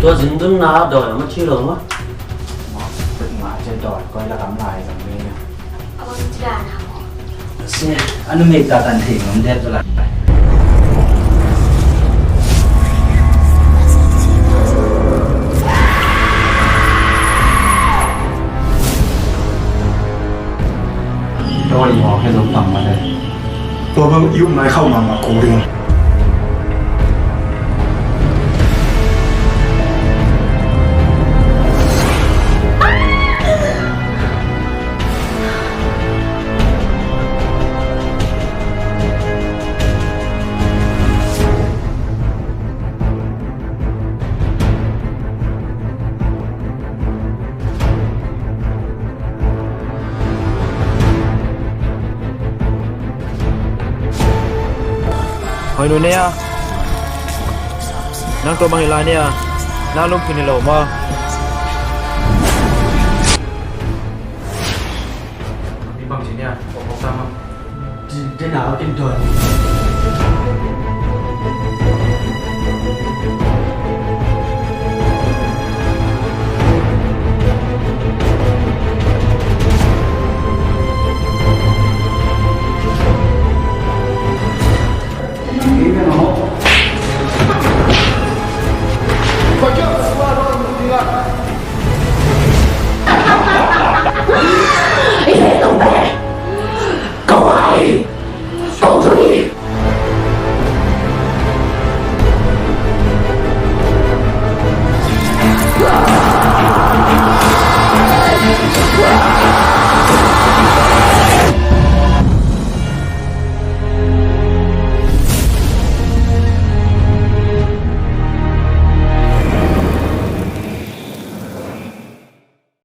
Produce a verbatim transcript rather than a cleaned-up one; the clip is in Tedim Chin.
Tua zin dun na dawi a ma thi lo ma. Ngah cia dawi koi la kam lai zang ni. A bang ci dan ha maw? Si, a numei ta tan thei ngam det bala. Dawi maw, he zong tam ma le. Tua bang i um lai khauh mahmah ko ding. Hoi nu nia. Nang tua bang hi lai nia. Nang lungphin hi lo maw? Ni bang ci nia. Kok kok sama. Di, di na kin tuan.